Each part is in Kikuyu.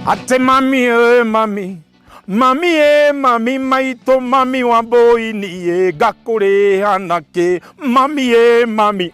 Atĩ mami ĩ mami, mami ĩ mami maitũ, mami wa mbũi niĩ ngakũrĩha nakĩ, mami ĩ mami,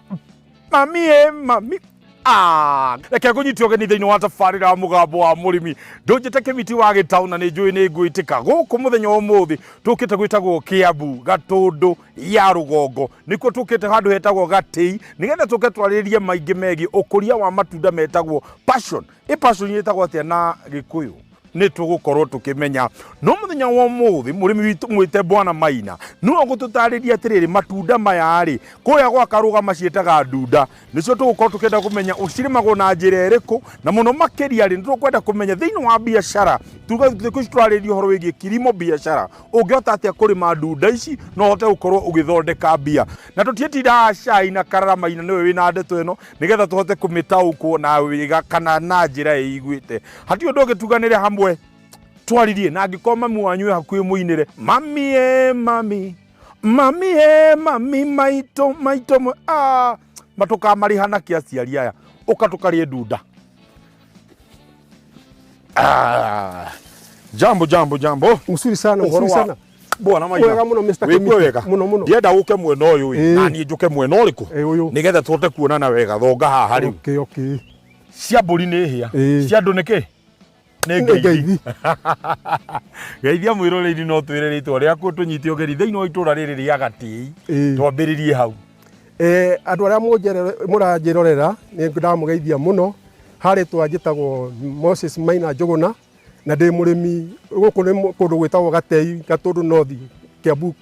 mami ĩ mami. Ah, reke ngũnyite ũgeni thĩinĩ wa tabarĩra ya Mũgambo wa Mũrĩmi. Ndũnjĩte Kĩmiti wa Gĩtaũ na nĩ njũĩ nĩ ngwĩtĩka. Gũkũ mũthenya wa ũmũthĩ tũkĩte gwĩtagwo Kĩambu Gatũndũ ya Rũgongo. Nĩkuo tũkĩte handũ hetagwo Gatĩi nĩgetha tũke twarĩrĩrie maingĩ megiĩ ũkũria wa matunda metagwo passion. Ĩ passion ĩtagwo atĩa na Gĩkũyũ? Nĩ tũgũkorwo tũkĩmenya. No mũthenya wa ũmũthĩ mũrĩmi witũ mwĩte Bwana Maina nĩwe ũgũtũtarĩria atĩrĩrĩ, matunda maya rĩ, kũrĩa gwa Karũga maciĩtaga ndunda. Nĩcio tũgũkorwo tũkĩenda kũmenya cirĩmagwo na njĩra ĩrĩkũ, na mũno makĩria rĩ, nĩ tũkwenda kũmenya thĩinĩ wa biacara, tuge thikũ ici tũrarĩrĩria ũhoro wĩgiĩ kilimo biacara, ũngĩhota atĩa kũrĩma ndunda ici na ũhote gũkorwo ũgĩthondeka mbia. Na tũtiĩtindaga cai na Karara Maina nĩwe wĩna ndeto ĩno, nĩgetha tũhote kũmĩtaũkwo na wega kana na njĩra ĩiguĩte. Hatirĩ ũndũ ũngĩ, tuganĩre hamwe twaririe, na angĩkorwo mami wanyu wĩ hakuhĩ mũinĩre mami ĩ mami, mami ĩ mami maitũ maitũ ah, matũkamarĩha na kĩ aciari aya, ũka tũkarĩe ndunda. Ah, jambo jambo jambo. Mzuri sana, Ũhoro mzuri wa sana. Bwana Maina. Wega mũno, Mr. Wĩkue Kĩmiti. wega. Mũno mũno. Ndienda ũke mwena ũyũ ĩ, na niĩ njũke mwena ũrĩkũ? Ĩ, ũyũ. Nĩgetha tũhote kuonana wega. Thonga haha rĩu. Okay. Cia mbũri nĩ hĩa. Cia andũ nĩ kĩ? Nĩ Nĩ ngeithi. ngeithi. Geithia mwĩroreri, no twĩre rĩtwa rĩaku, tũnyite ũgeni thĩinĩ wa itũra rĩrĩ rĩa Gatĩi. Twambĩrĩrie hau. Andũ arĩa mũranjĩrorera, nĩ ndamũgeithia mũno. Harĩtwa njĩtagwo Moses Maina Njũgũna na ndĩ mũrĩmi gũkũ nĩ kũndũ gwĩtagwo Gatei, Gatũndũ North, Kiambu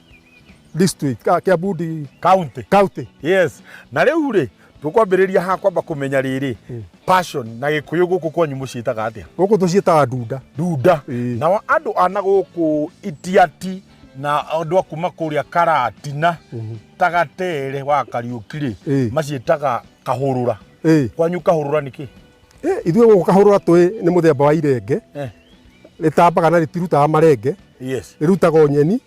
district, Kiambu county. County. Yes. Na rĩu rĩ, tũkwambĩrĩria haha kwamba kũmenya rĩrĩ, passion na Gĩkũyũ gũkũ kwanyu mũciĩtaga atĩa? Gũkũ tũciĩtaga ndunda. Ndunda. Ĩĩ. Nao andũ a na gũkũ Itiati na andũ a kuma kũrĩa Karatina ta Gatere wa Kariũki rĩ, maciĩtaga kahũrũra. Kwanyu kahũrũra nĩ kĩ? Ithuĩ gũkũ kahũrũra twĩ nĩ mũthemba wa irenge. Rĩtambaga na rĩtirutaga marenge. Rĩrutaga o nyeni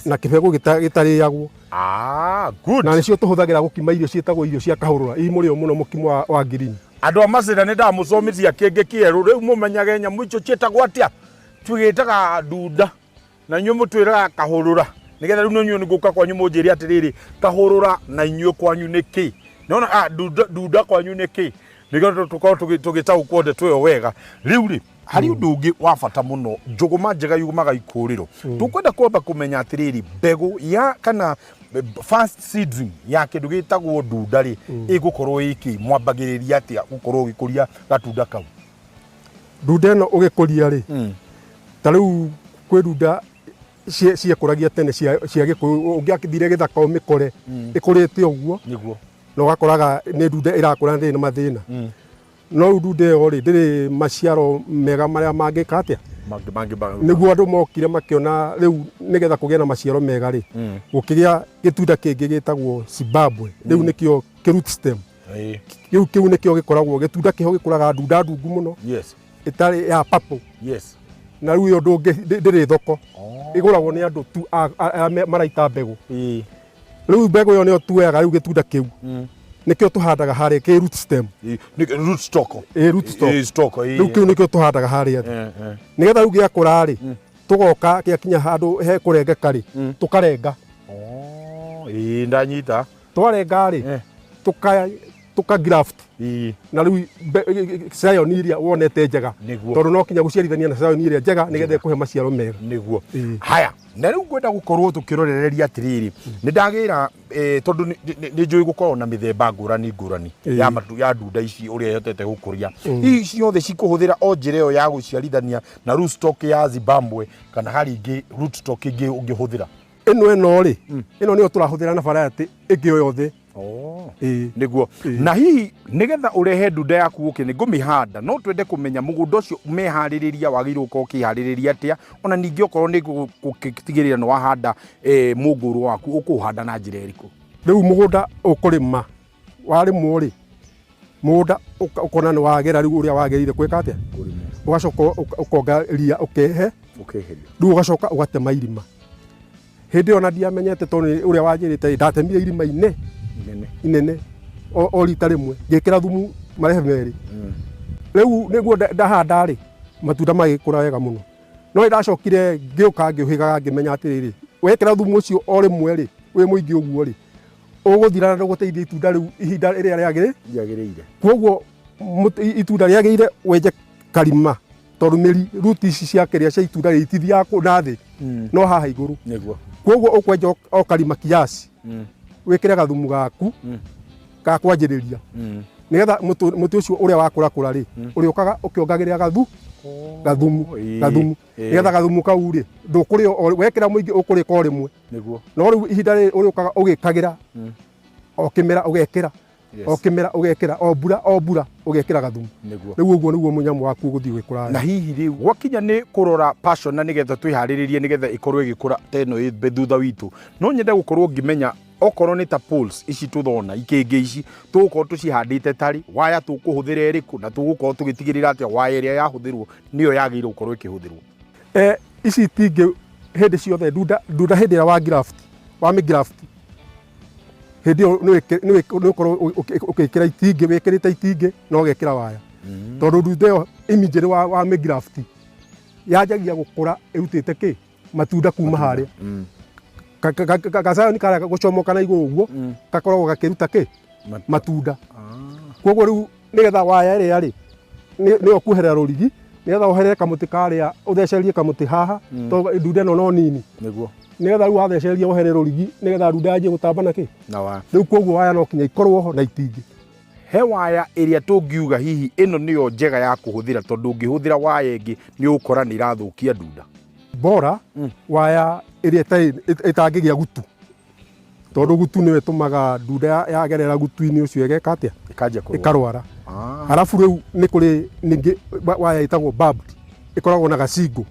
na kĩbegũ gĩtarĩagwo. Ah, good. Na nĩcio tũhũthagĩra gũkima irio ciĩtagwo irio cia kahũrũra. Ii mũrĩo mũno mũkimo wa green. Andũ a Macĩra nĩ ndamũcomithia kĩngĩ kĩerũ. Rĩu mũmenyage nyamũ icio ciĩtagwo atĩa? Tũgĩtaga ndunda na inyuĩ mũtwĩraga kahũrũra. Nĩgetha rĩu inyuĩ nĩngũka kwanyu mũnjĩre atĩrĩrĩ, kahũrũra na inyuĩ kwanyu nĩ kĩ? Nĩwona, ndunda, ndunda kwanyu nĩ kĩ? Nĩgetha tũkorwo tũgĩtaũkwo ndeto ĩyo wega. Rĩu rĩ, harĩ ũndũ ũngĩ wa bata mũno, njũgũma njega yumaga ikũrĩro. Tũkwenda kwamba kũmenya atĩrĩrĩ, mbegũ ya kana first seedling ya kĩndũ gĩtagwo ndunda rĩ, ĩgũkorwo ĩkĩ? Mwambagĩrĩria atĩa gũkorwo ũgĩkũria gatunda kau? Ndunda ĩno ũgĩkũria rĩ, ta rĩu kwĩ ndunda ciekũragia tene cia Gĩkũyũ, ũngĩathire gĩthaka ũmĩkore ĩkũrĩte ũguo, na ũgakoraga nĩ ndunda ĩrakũra ndĩrĩ na mathĩna. No rĩu ndunda ĩyo rĩ, ndĩrĩ maciaro mega marĩa mangĩka atĩa? Nĩguo andũ mokire makĩona rĩu nĩgetha kũgĩe na maciaro mega rĩ, gũkĩgĩa gĩtunda kĩngĩ gĩtagwo Zimbabwe. Rĩu nĩkĩo kĩ root stem. Rĩu kĩu nĩkĩo gĩkoragwo gĩtunda kĩho gĩkũraga ndunda ndungu mũno. Ĩtarĩ ya purple. Na rĩu ĩyo ndĩrĩ thoko. Ĩgũragwo nĩ andũ tu arĩa maraita mbegũ. Rĩu mbegũ ĩyo nĩyo tuoyaga rĩu gĩtunda kĩu. Nĩkĩo tũhandaga harĩa kĩ root stem. Nĩ root stock. Ĩ, root stock. Ĩ, stock, ĩ. Rĩu kĩu nĩkĩo tũhandaga harĩa thĩ. Nĩgetha rĩu gĩakũra rĩ, tũgoka gĩakinya handũ he kũrengeka rĩ, tũkarenga. Oh, ĩ, ndanyita. Twarenga rĩ, tũka graft. Na rĩu scion iria wonete njega. Tondũ no kinya gũciarithania na scion iria njega nĩgetha ĩkũhe maciaro mega. Haya, na rĩu ngwenda gũkorwo tũkĩrorereria atĩrĩrĩ, nĩ ndagĩra, tondũ nĩ njũĩ gũkorwo na mĩthemba ngũrani ngũrani ya matu, ya ndunda ici ũrĩa ĩhotete gũkũria. Hihi ciothe cikũhũthĩra o njĩra ĩyo ya gũciarithania na rootstock ya Zimbabwe, kana harĩ ingĩ rootstock ĩngĩ ũngĩhũthĩra? Ĩno ĩno rĩ, ĩno nĩyo tũrahũthĩra na variety ĩngĩ o yothe. Nĩguo. Na hihi nĩgetha ũrehe ndunda yaku ũke nĩ ngũmĩhanda, no twende kũmenya mũgũnda ũcio meharĩrĩria wagĩrĩirwo gũkorwo ũkĩharĩrĩria atĩa, ona ningĩ okorwo nĩ gũtigĩrĩra nĩ wahanda, mũngũrũ waku ũkũũhanda na njĩra ĩrĩkũ? Rĩu mũgũnda ũkũrĩma, warĩmwo rĩ, mũgũnda ũkona nĩ wagĩra rĩu ũrĩa wagĩrĩire gwĩka atĩa? Ũgacoka ũkonga ria ũkehe. Ũkeheria. Rĩu ũgacoka ũgatema irima. Hĩndĩ ĩyo na ndiamenyete tondũ ũrĩa wanjĩrĩte, ndatemire irima Inene. inene o rita rĩmwe, ngĩkĩra thumu marebe merĩ. Rĩu nĩguo ndahanda rĩ, Matunda magĩkũra wega mũno. No nĩndacokire ngĩũka ngĩũhĩgaga ngĩmenya atĩrĩrĩ, wekĩra thumu ũcio o rĩmwe rĩ, wĩ mũingĩ ũguo rĩ, ũgũthira na ndũgũteithia itunda rĩu ihinda rĩrĩa rĩagĩrĩire. Koguo itunda rĩagĩrĩire wenje karima tondũ mĩri root ici cia kĩrĩa cia itunda rĩ itithiaga na thĩ no haha igũrũ. Koguo ũkwenja o karima kiasi wĩkĩre gathumu gaku ga kwanjĩrĩria nĩgetha mũtĩ ũcio ũrĩa wakũrakũra rĩ ũrĩũkaga ũkĩongagĩrĩra gathumu gathumu nĩgetha gathumu kau rĩ ndũkũrĩa wekĩra mũingĩ ũkũrĩka o rĩmwe. No rĩu ihinda rĩrĩ ũrĩũkaga ũgĩkagĩra o kĩmera ũgekĩra o kĩmera ũgekĩra o mbura o mbura ũgekĩra gathumu. Rĩu ũguo nĩguo mũnyamũ waku ũgũthiĩ ũgĩkũra. Na hihi rĩu gwakinya nĩ kũrora passion na nĩgetha twĩharĩrĩrie nĩgetha ĩkorwo ĩgĩkũra ta ĩno ĩ thutha witũ, no nyende gũkorwo ngĩmenya okorwo nĩ ta poles ici tũthona ikĩngĩ ici tũgũkorwo tũcihandĩte tarĩ waya tũkũhũthĩra ĩrĩkũ na tũgũkorwo tũgĩtigĩrĩra atĩa waya ĩrĩa yahũthĩrwo nĩyo yagĩrĩirwo gũkorwo ĩkĩhũthĩrwo. Ici itingĩ hĩndĩ ciothe ndunda hĩndĩ ĩrĩa wa graft wa mĩ graft hĩndĩ ĩyo nĩ ũkorwo ũgĩkĩra itingĩ wĩkĩrĩte itingĩ na ũgekĩra waya tondũ ndunda ĩyo immediately wa mĩ graft yanjagia gũkũra ĩrutĩte kĩ matunda kuma harĩa gacayoni karĩa gũcomoka na igũrũ ũguo gakoragwo gakĩruta kĩ matunda. Koguo rĩu nĩgetha waya ĩrĩa rĩ nĩyo kuoherera rũrigi nĩgetha woherere kamũtĩ karĩa ũthecererie kamũtĩ haha tondũ ndunda ĩno no nini. Nĩgetha rĩu wathecereria woherere rũrigi nĩgetha ndunda yanjie gũtamba na kĩ rĩu koguo waya no kinya ikorwo ho na itingĩ. He waya ĩrĩa tũngiuga hihi ĩno nĩyo njega ya kũhũthĩra tondũ ũngĩhũthĩra waya ĩngĩ nĩ ũgũkora nĩ ĩrathũkia ndunda. Bora waya ĩrĩa ĩtangĩgĩa gutu tondũ gutu nĩyo ĩtũmaga ndunda yagerera gutu-inĩ ũcio ĩgeka atĩa? Ĩkarwara. Arabu rĩu nĩ kũrĩ ningĩ waya ĩtagwo barbed ĩkoragwo na gacingũ.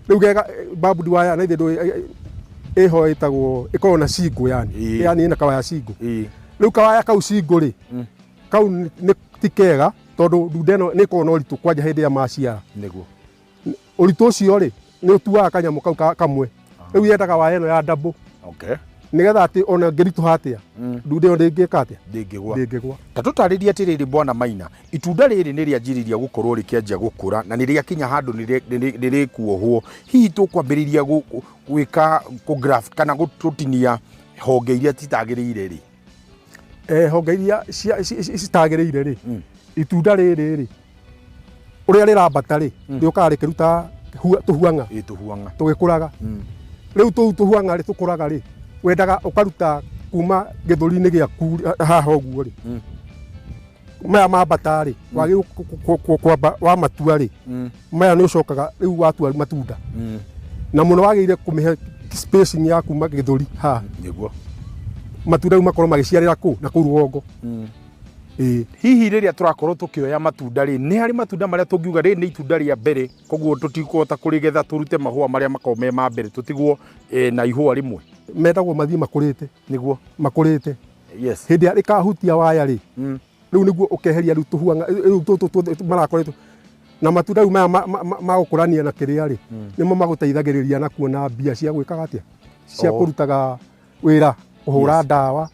Rĩu gega barbed waya na ithe ndũĩ ĩho ĩtagwo ĩkoragwo na cingũ yani yani ĩna kawaya cingũ. Rĩu kawaya kau cingũ rĩ kau nĩ ti kega tondũ ndunda ĩno nĩ ĩkoragwo na ũritũ kwanja hĩndĩ ĩrĩa maciara. Ũritũ ũcio rĩ nĩ ũtuaga kanyamũ kau kamwe. Rĩu yendaga waya ĩno ya double. Nĩgetha atĩ ona ĩngĩritũha atĩa ndunda ĩyo ndĩngĩka atĩa? Ndĩngĩgwa. Ta tũtarĩrie atĩrĩrĩ bwana Maina, itunda rĩrĩ nĩ rĩanjĩrĩria gũkorwo rĩkĩanjia gũkũra na nĩ rĩakinya handũ nĩ rĩkuohwo. Hihi tũkwambĩrĩria gwĩka kũ graft kana gũtinia honge iria citagĩrĩire rĩ? Honge iria citagĩrĩire rĩ, itunda rĩrĩ rĩ ũrĩa rĩrambata rĩ rĩũkaga rĩkĩruta tũhuang'a. Tũgĩkũraga. Rĩu tũu tũhuang'a rĩ tũkũraga rĩ wendaga ũkaruta kuma gĩthũri-inĩ gĩaku haha ũguo rĩ. Maya mambata rĩ wagĩrĩirwo kwamba wamatua rĩ maya nĩ ũcokaga rĩu watua matunda. Na mũno wagĩrĩire kũmĩhe spacing ya kuma gĩthũri haha. Matunda rĩu makorwo magĩciarĩra kũ na kũu rũgongo. Hihi rĩrĩa tũrakorwo tũkĩoya matunda rĩ, nĩ harĩ matunda marĩa tũngiuga rĩrĩ nĩ itunda rĩa mbere koguo tũtikũhota kũrĩgetha tũrute mahũa marĩa makoragwo me ma mbere tũtigwo na ihũa rĩmwe? Mendagwo mathiĩ makũrĩte. Makũrĩte. Hĩndĩ ĩrĩa rĩkahutia waya rĩ, rĩu nĩguo ũkeheria rĩu tũhuanga rĩu tũtũ marakoretwo na matunda rĩu maya ma gũkũrania na kĩrĩa rĩ, nĩmo magũteithagĩrĩria na kuona mbia cia gwĩkaga atĩa? Cia kũrutaga wĩra, kũhũra ndawa.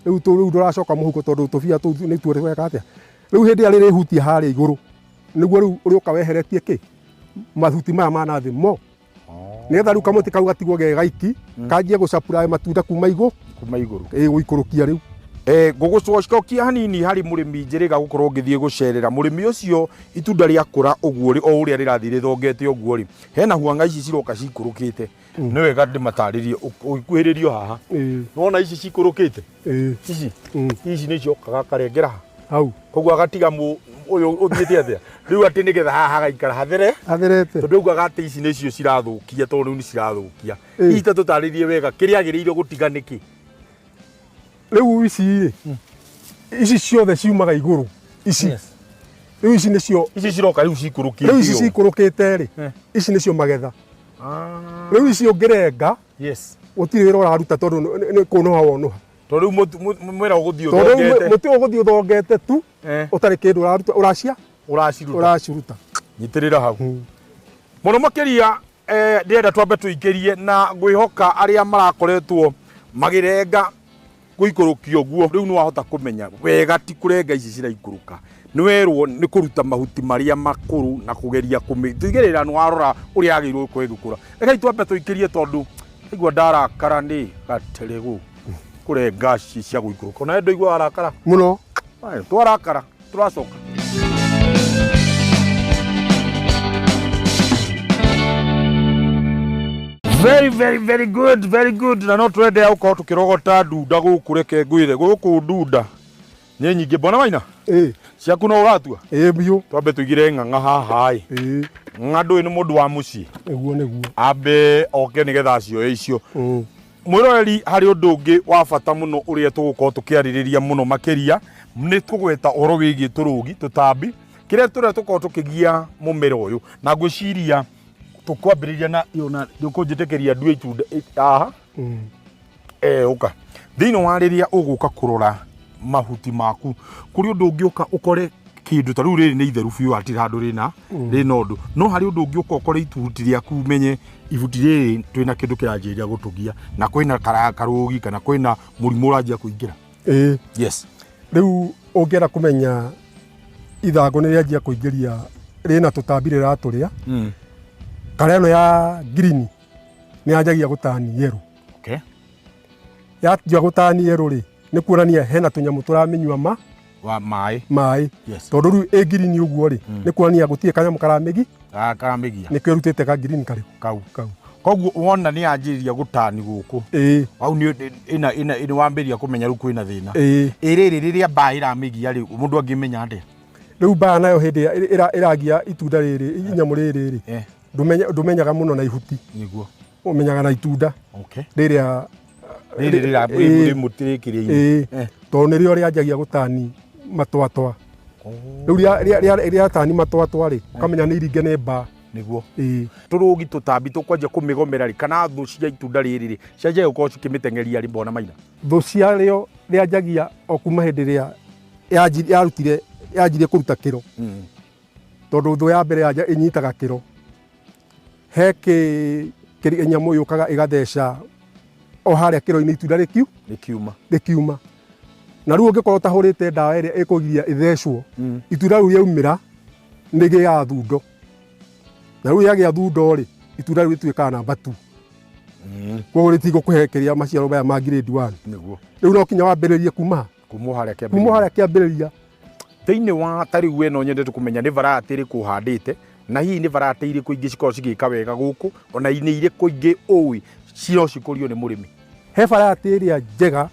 Rĩu rĩu ndũracoka mũhuko tondũ tũbia tũu nĩtuo tweka atĩa? Rĩu hĩndĩ ĩrĩa rĩrĩhutia harĩa igũrũ, nĩguo rĩu ũrĩũka weheretie kĩ? Mahuti maya ma nathĩ mo. Nĩgetha rĩu kamũtĩ kau gatigwo ge gaiki, kanjie gũcapura matunda kuma igũ. Kuma igũrũ. Ĩĩ, gũikũrũkia rĩu. Ngũgũcokia hanini harĩ mũrĩmi njĩrĩga gũkorwo ngĩthiĩ gũcerera mũrĩmi ũcio itunda rĩakũra ũguo rĩ, o ũrĩa rĩrathiĩ rĩthongete ũguo rĩ, hena huang'a ici ciroka cikũrũkĩte. Nĩ wega ndĩmatarĩrie ũkuhĩrĩrio haha. Nĩwona ici cikũrũkĩte? Ici? Ici nĩ ciokaga akarengera hau. Koguo agatiga ũyũ ũthiĩte atĩa? Rĩu atĩ nĩgetha haha hagaikara hathere. Hatherete. Tondũ augaga atĩ ici nĩcio cirathũkia tondũ rĩu nĩ cirathũkia. Hihi ta tũtarĩrie wega kĩrĩa agĩrĩirwo gũtiga nĩkĩ? Rĩu ici rĩ, ici ciothe ciumaga igũrũ. Ici. Rĩu ici nĩcio Ici ciroka rĩu cikũrũkĩte. Rĩu ici cikũrũkĩte rĩ, ici nĩcio magetha. Rĩu ici ũngĩrenga, gũtirĩ wĩra ũraruta tondũ nĩ kũnũha wonũha. Tondũ rĩu mwĩra ũgũthiĩ ũthongete. Mũtĩ ũgũthiĩ ũthongete tu, ũtarĩ kĩndũ ũraruta, ũracia? Ũraciruta. Ũraciruta. Nyitĩrĩra hau. Mũno makĩria ndĩrenda twambe tũingĩrie na ngwĩhoka arĩa marakoretwo magĩrenga Gũikũrũkia ũguo rĩu nĩ wahota kũmenya wega ti kũrenga ici ciraikũrũka, nĩ werwo nĩ kũruta mahuti marĩa makũrũ na kũgeria kũmĩtigĩrĩra nĩ warora ũrĩa yagĩrĩirwo gũkorwo ĩgĩkũra. Rekei twambe tũikĩrie tondũ ndaigua ndarakara nĩ gaterego kũrenga ici cia gũikũrũka. Onawe ndũigua warakara? Mũno. Aya, twarakara tũracoka. Very, very, very good, very good. Na no tũrenderea gũkorwo tũkĩrogota ndunda gũkũ. Reke ngwĩre, gũkũ ndunda nĩ nyingĩ. Bwana Maina, ciaku no ũratua? Ĩĩ biũ. Twambe tũigĩre ng'ang'a haha ĩ. Ng'ang'a ndũĩ nĩ mũndũ wa mũciĩ. Nĩguo, nĩguo. Ambe oke nĩgetha acioe icio. Mwĩroreri, harĩ ũndũ ũngĩ wa bata mũno ũrĩa tũgũkorwo tũkĩarĩrĩria mũno makĩria nĩ kũgweta ũhoro wĩgiĩ tũrũgi, tũtambi kĩrĩa tũrĩa tũkorwo tũkĩgia mũmera ũyũ, na ngwĩciria tũkwambĩrĩria na na ndũkũnjĩtĩkĩria ndue itunda haha. Ũka thĩinĩ wa rĩrĩa ũgũka kũrora mahuti maku, kũrĩ ũndũ ũngĩũka ũkore kĩndũ ta rĩu rĩrĩ nĩ itheru biũ, hatirĩ handũ rĩna ũndũ, no harĩ ũndũ ũngĩũka ũkore ihuti rĩaku, umenye ihuti rĩrĩ twĩna kĩndũ kĩranjĩrĩria gũtũgia na kwĩna karũgi kana kwĩna mũrimũ ũranjia kũingĩra. Yes. Rĩu ũngĩenda kũmenya ithangũ nĩ rĩanjia kũingĩria rĩna tũtambi rĩratũrĩa, kara ĩno ya green nĩ yanjagia gũtani yellow. Yanjia gũtani yellow rĩ, nĩ kuonania hena tũnyamũ tũramĩnyua ma wa maĩ. Maĩ. Tondũ rĩu ĩ green ũguo rĩ, nĩ kuonania gũtirĩ kanyamũ karamĩgi. Karamĩgia. Nĩkĩo ĩrutĩte ka green karĩkũ? Kau. Kau. Koguo wona nĩ yanjĩrĩria gũtani gũkũ, hau nĩ ĩna ĩna nĩ wambĩrĩria kũmenya rĩu kwĩna thĩna. Ĩ rĩrĩ rĩrĩa mbaa ĩramĩgia rĩ, mũndũ angĩmenya atĩa? Rĩu mbaa nayo hĩndĩ ĩrĩa ĩragia itunda rĩrĩ, inyamũ rĩrĩ rĩ, ndũmenyaga mũno na ihuti. Ũmenyaga na itunda rĩrĩa rĩrĩ rĩmũtĩ rĩkĩrĩire. Tondũ nĩrĩo rĩanjagia gũtani matwatwa. Rĩu rĩatani matwatwa rĩ, ũkamenya nĩ iringe nĩ mbaa. Nĩguo. Tũrũgi, tũtambi tũkwanjia kũmĩgomera rĩ, kana thũ cia itunda rĩrĩ rĩ, cianjia gũkorwo cikĩmĩteng'eria rĩ, mbona Maina? Thũ ciarĩo rĩanjagia o kuma hĩndĩ ĩrĩa yarutire, yanjirie kũruta kĩro. Tondũ thũ ya mbere yanja ĩnyitaga kĩro. He nyamũ yũkaga ĩgatheca o harĩa kĩro-inĩ itunda rĩkiu rĩkiuma. Rĩkiuma. Na rĩu ũngĩkorwo ũtahũrĩte ndawa ĩrĩa ĩkũgiria ĩthecwo, itunda rĩu rĩaumĩra nĩ gĩaga thundo. Na rĩu yagĩa thundo rĩ, itunda rĩu rĩtuĩkaga namba 2. Koguo rĩtigũkũhe kĩrĩa maciaro maya ma grade 1. Rĩu no kinya wambĩrĩrie kuma ha? Kuma harĩa kĩambĩrĩria. Kuma harĩa kĩambĩrĩria. Thĩinĩ wa ta rĩu we no nyendete kũmenya nĩ variety ĩrĩkũ ũhandĩte, na hihi nĩ variety irĩkũ ingĩ cikoragwo cigĩka wega gũkũ, ona nĩ irĩkũ ingĩ ũĩ no cikũrio nĩ mũrĩmi? He variety ĩrĩa njega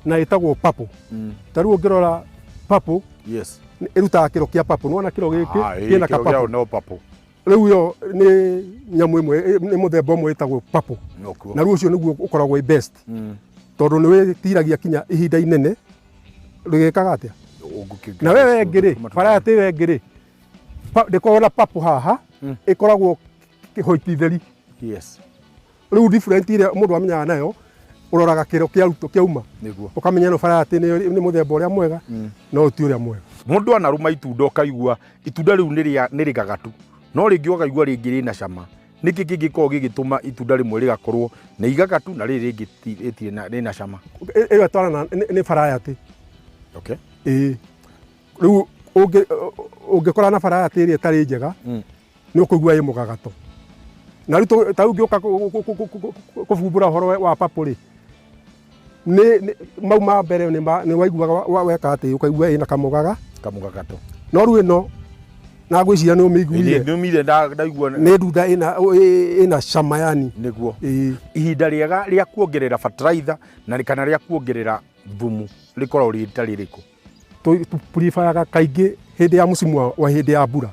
na ĩtagwo purple. Ta rĩu ũngĩrora purple, ĩrutaga kĩro kĩa purple. Nĩwona kĩro gĩkĩ kĩna ka kĩro kĩayo purple. No purple. Rĩu ĩyo nĩ nyamũ ĩmwe, nĩ mũthemba ũmwe wĩtagwo purple. Na rĩu ũcio nĩguo ũkoragwo wĩ best. Tondũ nĩ wĩtiragia kinya ihinda inene rĩgĩkaga atĩa? Na wewe ĩngĩ rĩ, variety ĩyo ĩngĩ rĩ, ndĩkoragwo na purple haha, ĩkoragwo white theri. Rĩu different ĩrĩa mũndũ amenyaga nayo, ũroraga kĩro kĩarutwo kĩauma. Ũkamenya ĩno variety nĩ mũthemba ũrĩa mwega, no ti ũrĩa mwega. Mũndũ anarũma itunda ũkaigua itunda rĩu nĩ rĩgagatu, no rĩngĩ ũkaigua rĩngĩ rĩna cama. Nĩkĩ kĩngĩkorwo gĩgĩtũma itunda rĩmwe rĩgakorwo nĩ igagatu na rĩrĩ rĩngĩ rĩtirĩ rĩna cama? Ĩyo ĩtwarana nĩ variety. Ĩĩ. Rĩu ũngĩkora na variety ĩrĩa ĩtarĩ njega, nĩ ũkũigua ĩ mũgagato. Na rĩu ta rĩu ngĩũka kũbumbũra ũhoro wa purple rĩ, nĩ mau ma mbere nĩ waiguaga weka atĩ ũkaigua ĩna kamũgaga. Kamũgagato. No rĩu ĩno na ngwĩciria nĩ ũmĩiguire. Nĩ ũmire ndaigua. Nĩ ndunda ĩna cama yani. Nĩguo. Ihinda rĩega rĩa kuongerera fertilizer na kana rĩa kuongerera thumu rĩkoragwo rĩ ta rĩrĩkũ? Tũpuribayaga kaingĩ hĩndĩ ya mũcimu wa hĩndĩ ya mbura.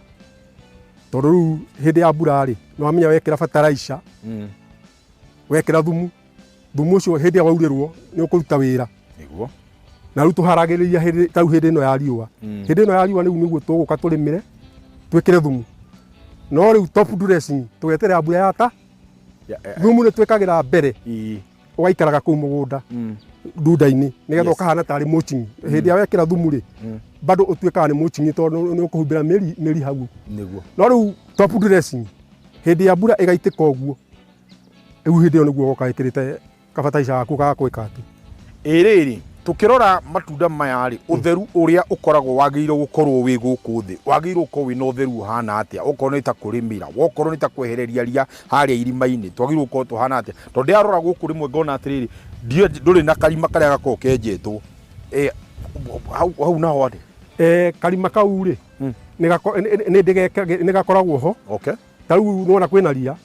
Tondũ rĩu hĩndĩ ya mbura rĩ, nĩ wamenya wekĩra fertilizer, wekĩra thumu, thumu ũcio hĩndĩ ĩrĩa waurĩrwo nĩ ũkũruta wĩra. Na rĩu tũharagĩrĩria hĩndĩ ta rĩu hĩndĩ ĩno ya riũa. Hĩndĩ ĩno ya riũa rĩu nĩguo tũgũka tũrĩmĩre, twĩkĩre thumu. No rĩu top dressing tũgeterera mbura yata, thumu nĩ twĩkagĩra mbere. Ũgaikaraga kũu mũgũnda ndunda-inĩ nĩgetha ũkahana tarĩ mulching. Hĩndĩ ĩrĩa wekĩra thumu rĩ, bado ũtuĩkaga nĩ mulching tondũ nĩ ũkũhumbĩra mĩri hau. No rĩu top dressing hĩndĩ ya mbura ĩgaitĩka ũguo, rĩu hĩndĩ ĩyo nĩguo ũgoka wĩkĩrĩte kabataica gaku ga gwĩka atĩ. Ĩ rĩrĩ, tũkĩrora matunda maya rĩ, ũtheru ũrĩa ũkoragwo wagĩrĩirwo gũkorwo wĩ gũkũ thĩ, wagĩrĩirwo gũkorwo wĩna ũtheru ũhana atĩa? Okorwo nĩ ta kũrĩmĩra, okorwo nĩ ta kwehereria ria harĩa irima-inĩ, twagĩrĩirwo gũkorwo tũhana atĩa? Tondũ ndĩrarora gũkũ rĩmwe ngona atĩrĩrĩ, ndũrĩ na karima karĩa gakoragwo kenjetwo. Hau hau naho atĩa? Karima kau rĩ, nĩ gakoragwo ho. Ta rĩu nĩwona kwĩna ria,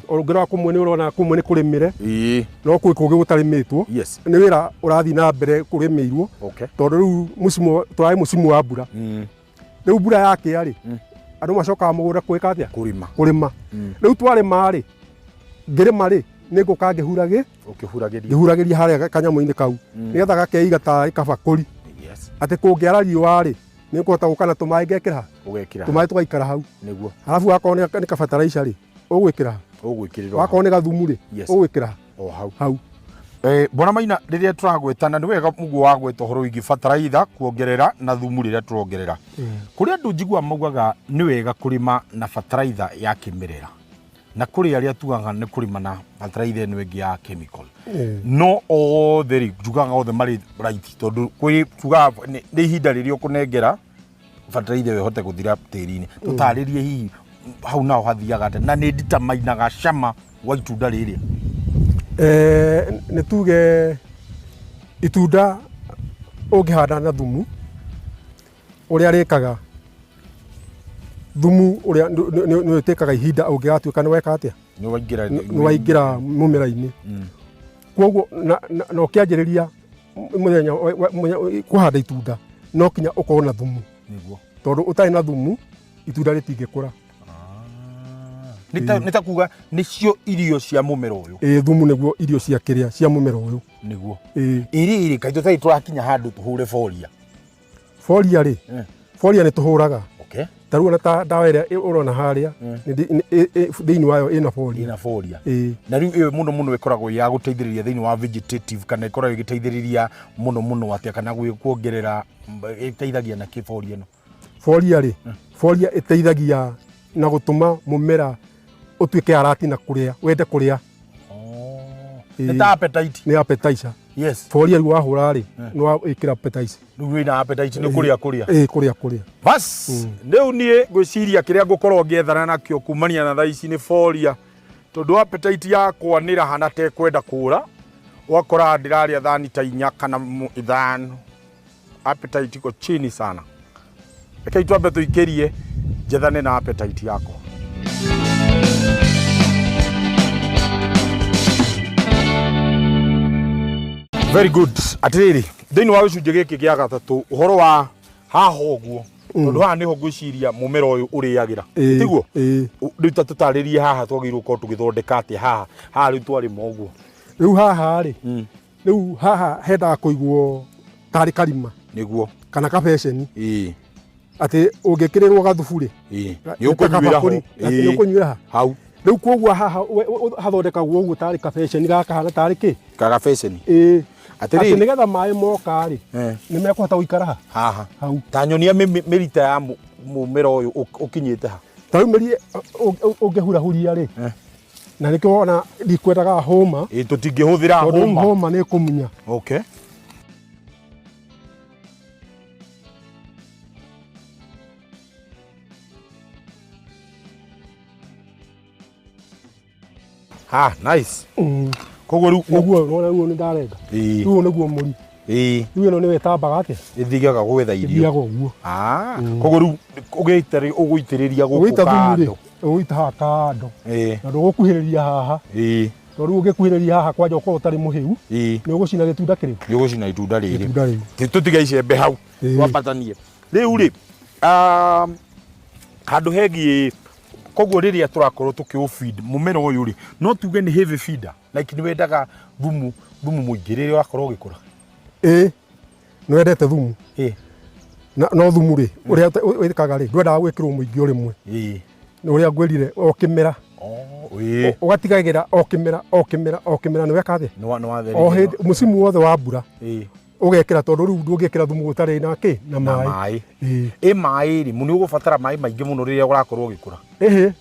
ũngĩrora kũmwe nĩ ũrona kũmwe nĩ kũrĩmĩre, no kwĩ kũngĩ gũtarĩmĩtwo. Nĩ wĩra ũrathiĩ na mbere kũrĩmĩirwo, tondũ rĩu mũcimo tũrarĩ mũcimu wa mbura. Rĩu mbura yakĩa rĩ, andũ macokaga mũgũnda gwĩka atĩa? Kũrĩma. Kũrĩma. Rĩu twarĩma rĩ, ngĩrĩma rĩ, nĩ ngũka ngĩhuragĩ Ũkĩhuragĩria. Ngĩhuragĩria harĩa kanyamũ-inĩ kau, nĩgetha gakeiga tarĩ kabakũri, atĩ kũngĩara riũa rĩ, nĩ ngũhota gũka na tũmaĩ ngekĩra ha? Ũgekĩra. Tũmaĩ tũgaikara hau. Arabu wakorwo nĩ kabataraitha rĩ, ũgwĩkĩra ha? Ũgwĩkĩrĩra. Wakorwo nĩ gathumu rĩ, ũgwĩkĩra ha? O hau. Hau. Bwana Maina, rĩrĩa tũragwetana nĩ wega ũguo wagweta ũhoro wĩgiĩ bataraitha kuongerera na thumu rĩrĩa tũrongerera. Kũrĩ andũ njiguaga maugaga nĩ wega kũrĩma na bataraitha ya kĩmerera, na kũrĩ arĩa tugaga nĩ kũrĩma na bataraitha ĩno ĩngĩ ya chemical. No othe rĩ, njugaga othe marĩ right, tondũ kwĩ tugaga nĩ ihinda rĩrĩa ũkũnengera bataraitha ĩyo ĩhote gũthira tĩri-inĩ. Tũtarĩrie hihi hau naho hathiaga atĩa, na nĩ nditamainaga cama wa itunda rĩrĩa. Nĩ tuge itunda ũngĩhanda na thumu ũrĩa rĩkaga, thumu ũrĩa nĩ ũtĩkaga ihinda ũngĩgatuĩka nĩ weka atĩa, nĩ waingĩra mũmera-inĩ. Koguo na ũkĩanjĩrĩria mũthenya kũhanda itunda, no kinya ũkorwo na thumu, tondũ ũtarĩ na thumu itunda rĩtingĩkũra. Nĩ ta kuga nĩcio irio cia mũmera ũyũ. Ĩĩ, thumu nĩguo irio cia kĩrĩa cia mũmera ũyũ. Nĩguo. Ĩrĩrĩ, kaĩ tũtarĩ tũrakinya handũ tũhũre boria? Boria rĩ, boria nĩ tũhũraga. Ta rĩu ona ta ndawa ĩrĩa ũrona harĩa, thĩinĩ wayo ĩna boria. Ĩna boria. Na rĩu ĩyo mũno mũno ĩkoragwo ya gũteithĩrĩria thĩinĩ wa vegetative, kana ĩkoragwo ĩgĩteithĩrĩria mũno mũno atĩa, kana kuongerera, ĩteithagia na kĩ boria ĩno? Boria rĩ, boria ĩteithagia na gũtũma mũmera ũtuĩke arati na kũrĩa, wende kũrĩa. Nĩ ta appetite. Nĩ appetizer. Boria rĩu wahũra rĩ, nĩ wĩkĩra appetizer. Rĩu wĩna appetite nĩ kũrĩa kũrĩa. Ĩĩ, kũrĩa kũrĩa. Bas, rĩu niĩ ngwĩciria kĩrĩa ngũkorwo ngĩethana nakĩo kumania na thaa ici nĩ boria, tondũ appetite yakwa nĩ ĩrahana ta ĩkwenda kũra, ũgakora ndĩrarĩa thani ta 4 kana 5. Appetite iko chini sana. Rekei twambe tũikĩrie njethane na appetite yakwa. Very good. Atĩrĩrĩ, thĩinĩ wa gĩcunjĩ gĩkĩ gĩa gatatũ, ũhoro wa haha ũguo, tondũ haha nĩho ngwĩciria mũmera ũyũ ũrĩagĩra, tiguo? Rĩu ta tũtarĩrie haha twagĩrĩirwo gũkorwo tũgĩthondeka atĩa haha, haha rĩu twarĩma ũguo. Rĩu haha rĩ, rĩu haha hendaga kũigwo tarĩ karima. Kana kabeceni. Atĩ ũngĩkĩrĩrwo gathubu rĩ, Nĩ ũkũnyuĩra ho. Nĩ ũkũnyuĩra ha. Hau. Rĩu koguo haha hathondekagwo ũguo tarĩ kabeceni gaka kahana tarĩ kĩ? Kagabeceni. Ĩĩ. Atĩ nĩgetha maĩ moka rĩ, nĩ mekũhota gũikara ha? Haha. Hau. Ta nyonia mĩrita ya mũmera ũyũ ũkinyĩte ha. Ta rĩu mĩri ũngĩhurahuria rĩ, na nĩkĩo wona ndikwendaga hũma. Ĩĩ, tũtingĩhũthĩra Tondũ rĩu hũma. Hũma nĩ ĩkũmunya. Ah, nice. Koguo rĩu Nĩguo ũrona rĩu nĩ ndarenga. Rĩu nĩguo mũri. Rĩu ĩno nĩyo ĩtambaga atĩa? Ĩthiaga gwetha irio. Ĩthiaga ũguo. Ah, koguo rĩu ũgũitĩrĩria gũkũ Ũgũita thumu rĩ, kando. Ũgũita haha kando. Na ndũgũkuhĩrĩria haha. Tondũ rĩu ũngĩkuhĩrĩria haha kwanja ũkorwo ũtarĩ mũhĩu, nĩ ũgũcina gĩtunda kĩrĩkũ? Nĩ ũgũcina itunda rĩrĩ. Itunda rĩu. Tũtige icembe hau. Twambatanie. Rĩu rĩ, handũ hegiĩ koguo rĩrĩa tũrakorwo tũkĩ feed mũmera ũyũ rĩ, no tuge nĩ heavy feeder, like nĩ wendaga thumu mũingĩ rĩrĩa ũrakorwo ũgĩkũra. Ĩĩ, nĩ wendete thumu. Na, no thumu rĩ, ũrĩa wĩkaga rĩ, ndwendaga gwĩkĩrwo mũingĩ o rĩmwe. Nĩ ũrĩa ngwĩrire, o kĩmera. Ũgatigagĩra o kĩmera, o kĩmera, o kĩmera, nĩ weka atĩa? Nĩ watheririe. O hĩndĩ, mũcimu wothe wa mbura. Ũgekĩra, tondũ rĩu ndũngĩkĩra thumu ũtarĩ na kĩ? Na Na maĩ. maĩ. Ĩ maĩ rĩ, nĩ ũgũbatara maĩ maingĩ mũno rĩrĩa ũrakorwo ũgĩkũra. Ĩhĩ,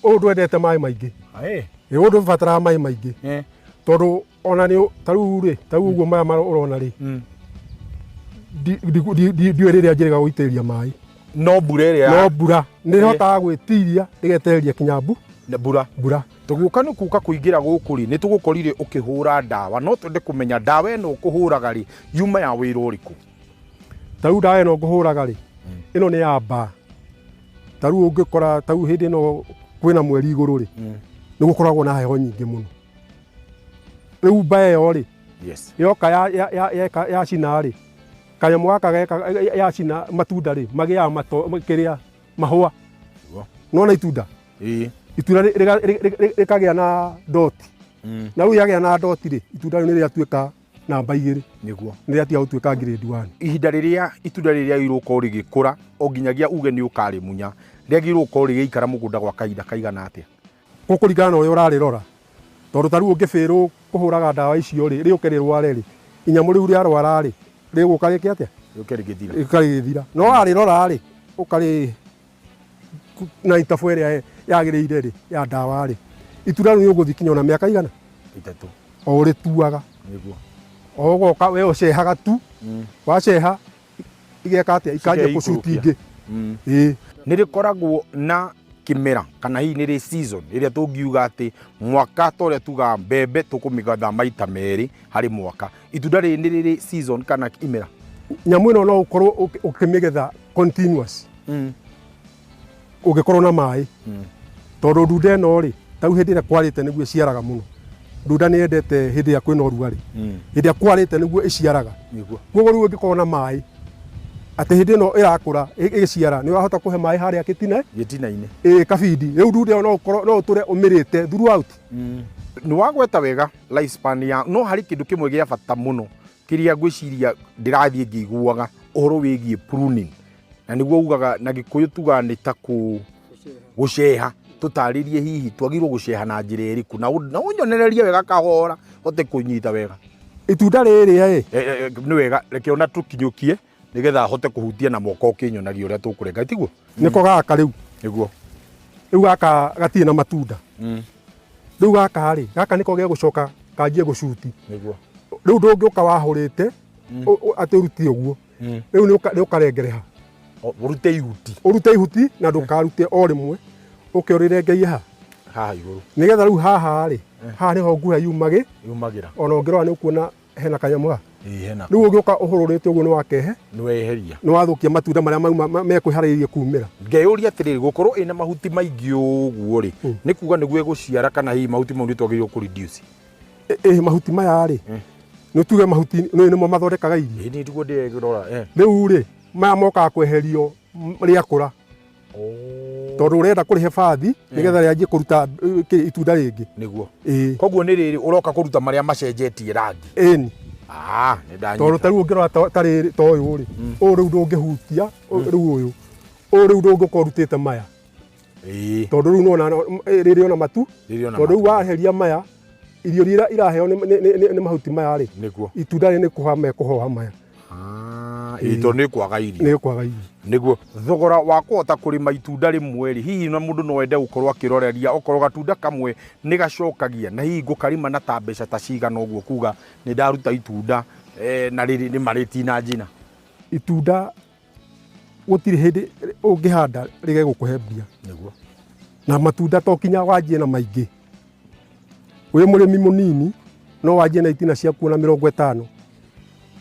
ũyũ ndwendete maĩ maingĩ. Ĩ, ũyũ ndũbataraga maĩ maingĩ. Tondũ ona nĩ ta rĩu rĩ, ta rĩu ũguo maya ũrona rĩ, ndiũĩ rĩrĩa njĩrĩga gũitĩrĩria maĩ. No mbura ĩrĩa No mbura nĩ ĩhotaga gwĩtiria ĩgetereria kinya mbura. Mbura. Tũgĩũka nĩ kuka kũingĩra gũkũ rĩ, nĩ tũgũkorire ũkĩhũra ndawa, no twende kũmenya ndawa ĩno ũkũhũraga rĩ, yuma ya wĩra ũrĩkũ? Ta rĩu ndawa ĩno ngũhũraga rĩ, ĩno nĩ ya mbaa. Ta rĩu ũngĩkora ta rĩu hĩndĩ ĩno kwĩna mweri igũrũ rĩ, nĩ gũkoragwo na heho nyingĩ mũno. Rĩu mbaa ĩyo rĩ, yoka yacina rĩ, kanyamũ gaka geka yacina matunda rĩ, magĩaga mato kĩrĩa mahũa. Nĩwona itunda? Itunda rĩkagĩa na doti. Na rĩu yagĩa na doti rĩ, itunda rĩu nĩ rĩatuĩka namba 2. Nĩguo. Nĩ rĩatiga gũtuĩka grade 1. Ihinda rĩrĩa itunda rĩrĩa rĩagĩrĩirwo gũkorwo rĩgĩkũra o nginyagia uge nĩ ũkarĩmunya, rĩagĩrĩirwo gũkorwo rĩgĩikara mũgũnda gwa kahinda kaigana atĩa? Gũkũringana na ũrĩa ũrarĩrora. Tondũ ta rĩu ũngĩbĩrwo kũhũraga ndawa icio rĩ, rĩũke rĩrware rĩ, inyamũ rĩu rĩarwara rĩ, rĩgũka rĩke atĩa? Rĩũke rĩgĩthira. Rĩũka rĩgĩthira. No warĩrora rĩ, ũkarĩ na interval ĩrĩa yagĩrĩire rĩ, ya ndawa rĩ, itunda rĩu nĩ ũgũthiĩ kinya ona mĩaka igana? 3. O ũrĩtuaga. Nĩguo. O ũgoka we ũcehaga tu. Waceha igeka atĩa? Ikanjia kũcuti ingĩ. Ĩĩ. Nĩ rĩkoragwo na kĩmera kana hihi nĩ rĩ season ĩrĩa tũngiuga atĩ mwaka ta ũrĩa tugaga mbembe tũkũmĩgetha maita merĩ harĩ mwaka. Itunda rĩrĩ nĩ rĩrĩ season kana imera? Nyamũ ĩno no ũkorwo ũkĩmĩgetha continuous. Ũngĩkorwo na maĩ. Tondũ ndunda ĩno rĩ, ta rĩu hĩndĩ ĩrĩa kwarĩte nĩguo ĩciaraga mũno. Ndunda nĩ yendete hĩndĩ ĩrĩa kwĩna ũrugarĩ. Hĩndĩ ĩrĩa kwarĩte nĩguo ĩciaraga. Koguo rĩu ũngĩkorwo na maĩ, atĩ hĩndĩ ĩno ĩrakũra, ĩgĩciara, nĩ ũrahota kũhe maĩ harĩa gĩtina? Gĩtina-inĩ. Ĩĩ, kabindi. Rĩu ndunda ĩyo no ũkorwo, no ũtũre ũmĩrĩte throughout. Nĩ wagweta wega lifespan ya, no harĩ kĩndũ kĩmwe gĩa bata mũno kĩrĩa ngwĩciria ndĩrathiĩ ngĩiguaga ũhoro wĩgiĩ pruning. Na nĩguo ugaga na Gĩkũyũ tugaga nĩ ta gũceha. Tũtarĩrie hihi twagĩrĩirwo gũceha na njĩra ĩrĩkũ, na ũnyonererie wega kahora hote kũnyita wega. Itunda rĩrĩ ĩ. Nĩ wega, reke ona tũkinyũkie nĩgetha hote kũhutia na moko ũkĩnyonagia ũrĩa tũkũrenga, tiguo? Nĩko gaka rĩu. Nĩguo. Rĩu gaka gatirĩ na matunda. Rĩu gaka rĩ, gaka nĩko gegũcoka kanjie gũcuti. Nĩguo. Rĩu ndũngĩũka wahũrĩte, atĩ ũrute ũguo. Rĩu nĩ ũkarengereha. Ũrute ihuti. Ũrute ihuti na ndũkarute o rĩmwe. Ũke ũrĩrengerie ha? Haha igũrũ. Nĩgetha rĩu haha rĩ, haha nĩho nguha yumagĩ. Yumagĩra. Ona ũngĩrora nĩ ũkuona hena kanyamũ haha. Ĩĩ, hena. Rĩu ũngĩũka ũhũrũrĩte ũguo nĩ wakehe. Nĩ weheria. Nĩ wathũkia matunda marĩa mauma mekwĩharĩrĩria kumĩra. Ngeyũria atĩrĩrĩ, gũkorwo ĩna mahuti maingĩ ũguo rĩ, nĩ kuga nĩguo ĩgũciara kana hihi mahuti mau nĩ twagĩrĩirwo kũ reduce? Ĩ, mahuti maya rĩ, nĩ tuge mahuti nĩ nĩmo mathondekaga irio. Ĩ, nĩ tiguo ndĩrora, Rĩu rĩ, maya mokaga kweherio rĩakũra. Tondũ ũrenda kũrĩhe bathi nĩgetha rĩanjie kũruta itunda rĩngĩ. Nĩguo. Ĩĩ. Koguo nĩ rĩrĩ ũroka kũruta marĩa macenjetie rangi. Ĩni. Nĩ ndanyita. Tondũ ta rĩu ũngĩrora ta rĩrĩ, ta ũyũ rĩ, ũyũ rĩu ndũngĩhutia, rĩu ũyũ. Ũyũ rĩu ndũngĩũka ũrutĩte maya. Tondũ rĩu nĩwona, rĩrĩ ona matu. Rĩrĩ ona Tondũ rĩu matu. waheria maya, irio iria iraheo nĩ mahuti maya rĩ, Nĩguo. itunda rĩ nĩ kũhoha mekũhoha maya. Ĩĩ, tondũ nĩ kwaga irio. Nĩ kwaga irio. Nĩguo. Thogora wa kũhota kũrĩma itunda rĩmwe rĩ, hihi na mũndũ no ende gũkorwo akĩroreria okorwo gatunda kamwe nĩ gacokagia, na hihi ngũkarĩma na ta mbeca ta cigana ũguo kuga nĩ ndaruta itunda, na rĩrĩ nĩ marĩtina njina. Itunda gũtirĩ hĩndĩ ũngĩhanda rĩge gũkũhe mbia. Nĩguo. Na matunda to kinya wanjie na maingĩ. Wĩ mũrĩmi mũnini no wanjie na itina ciaku na 50.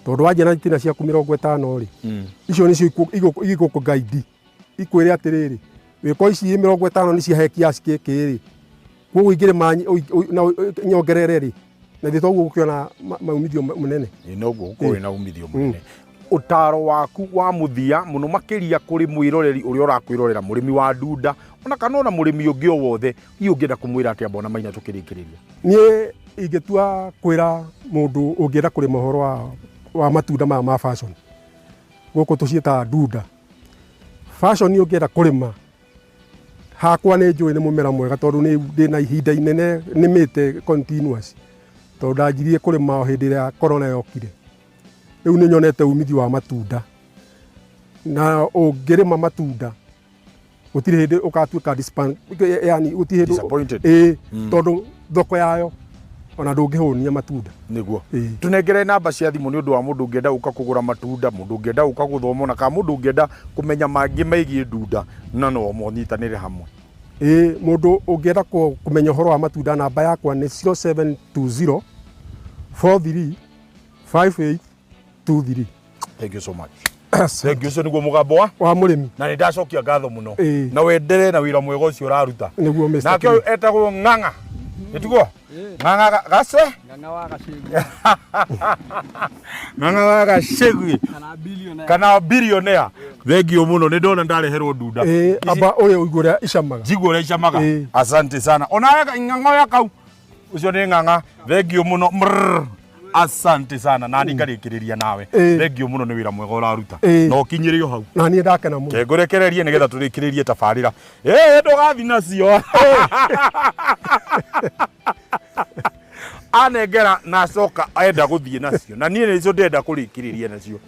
Tondũ wanjia na itina ciaku 50 rĩ, icio nĩcio igũkũ guide. Ikwĩre atĩrĩrĩ, wĩko ici 50 nĩ ciahe kiasi gĩkĩ rĩ, koguo ingĩrĩma na nyongerere rĩ, na ithuĩ toguo gũkĩona maumithio mũnene. Ĩ, noguo gũkorwo wĩna umithio mũnene. Ũtaro waku wa mũthia mũno makĩria kũrĩ mwĩroreri ũrĩa ũrakwĩrorera, mũrĩmi wa ndunda ona kana ona mũrĩmi ũngĩ o wothe, hihi ũngĩenda kũmwĩra atĩa Bwana Maina tũkĩrĩkĩrĩria? Niĩ ingĩtua kwĩra mũndũ ũngĩenda kũrĩma ũhoro wa matunda maya ma fashion, gũkũ tũciĩtaga ndunda. Fashion ũngĩenda kũrĩma, hakwa nĩ njũĩ nĩ mũmera mwega tondũ nĩ ndĩna ihinda inene nĩmĩte continuous, tondũ ndanjirie kũrĩma o hĩndĩ ĩrĩa corona yokire. Rĩu nĩ nyonete umithio wa matunda, na ũngĩrĩma matunda gũtirĩ hĩndĩ ũgatuĩka yani gũtirĩ hĩndĩ Disappointed. Ĩĩ, tondũ thoko yayo Ona ndũngĩhũnia matunda. Nĩguo. Ĩĩ. Tũnengere namba cia thimũ nĩ ũndũ wa mũndũ ũngĩenda gũka kũgũra matunda, mũndũ ũngĩenda gũka gũthoma, ona kana mũndũ ũngĩenda kũmenya mangĩ megiĩ ndunda, na no monyitanĩre hamwe. Ĩĩ, mũndũ ũngĩenda kũmenya ũhoro wa matunda, namba yakwa nĩ 0720 43 5823. Thank you so much. Thank you. Ũcio nĩguo mũgambo wa wa mũrĩmi. Na nĩ ndacokia ngatho mũno. Ĩĩ. Na wenderee na wĩra mwega ũcio ũraruta. Nĩguo, Mr. Nake ũyũ etagwo Ng'ang'a, nĩtiguo Ng'ang'a gace? Ng'ang'a wa Gacĩgui. Ng'ang'a wa Gacĩgui. Kana billionaire. Kana billionaire. Thengiũ mũno, nĩ ndona ndareherwo ndunda. Ĩĩ, Ici- amba ũrĩa ũigua ũrĩa icamaga. Njigua ũrĩa icamaga. Ĩĩ. Asante sana. Ona ng'ang'a ya kau ũcio nĩ Ng'ang'a, thengiũ mũno. Mrrr. Asante sana, na ngarĩkĩrĩria nawe. Ĩĩ. Thengiũ mũno nĩ wĩra mwega ũraruta. Ĩĩ. Na ũkinyĩre o hau. Na niĩ ndakena mũno. Kengũrekererie nĩgetha tũrĩkĩrĩrie tabarĩra. Ĩĩ, ndũgathi nacio anengera na acoka enda gũthiĩ nacio, na niĩ nĩcio ndĩrenda kũrĩkĩrĩria nacio.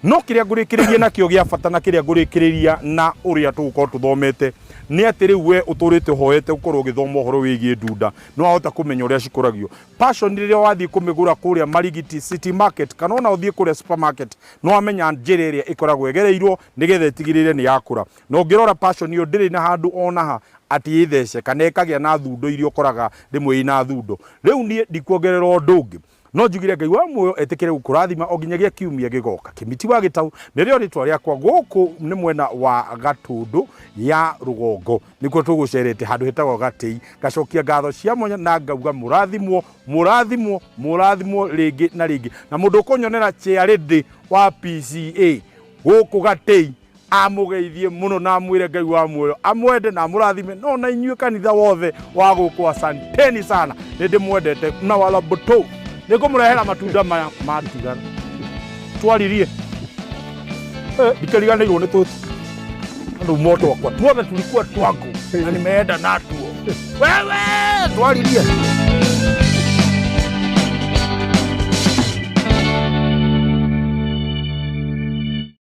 No kĩrĩa ngũrĩkĩrĩria nakĩo gĩa bata na kĩrĩa ngũrĩkĩrĩria na ũrĩa tũgũkorwo tũthomete nĩ atĩ rĩu we ũtũrĩte ũhoete gũkorwo ũgĩthoma ũhoro wĩgiĩ ndunda, nĩ wahota kũmenya ũrĩa cikũragio. Passion rĩrĩa wathiĩ kũmĩgũra kũrĩa Marigiti City Market kana ona ũthiĩ kũrĩa supermarket, nĩ wamenya njĩra ĩrĩa ĩkoragwo ĩgereirwo nĩgetha ĩtigĩrĩre nĩ yakũra. Na ũngĩrora passion ĩyo ndĩrĩ na handũ ona ha atĩ ĩthece kana ĩkagĩa na thundo iria ũkoraga rĩmwe ina thundo. Rĩu niĩ ndikuongerera ũndũ ũngĩ, no njugire Ngai wa muoyo etĩkĩre gũkũrathima o nginyagia kiumia gĩgoka. Kĩmiti wa Gĩtau nĩrĩo rĩtwa rĩakwa. Gũkũ nĩ mwena wa Gatũndũ ya rũgongo, nĩkuo tũgũcerete handũ hetagwo Gatĩi. Ngacokia ngatho cia mwanya na ngauga mũrathimwo, mũrathimwo, mũrathimwo rĩngĩ na rĩngĩ. Na mũndũ ũkũnyonera chairlady wa PCA gũkũ Gatĩi amũgeithie mũno na amwĩre Ngai wa muoyo amwende na amũrathime. No na inyuĩ kanitha wothe wa gũkũ, asanteni sana, nĩ ndĩmwendete na wala mbũtũ. Nĩ ngũmũrehera matunda maya matigara twaririe. Ndikariganĩirwo nĩ tũtũ andũ moto wakwa tuothe tulikuwa twangu na nimeenda natuo wewe twaririe.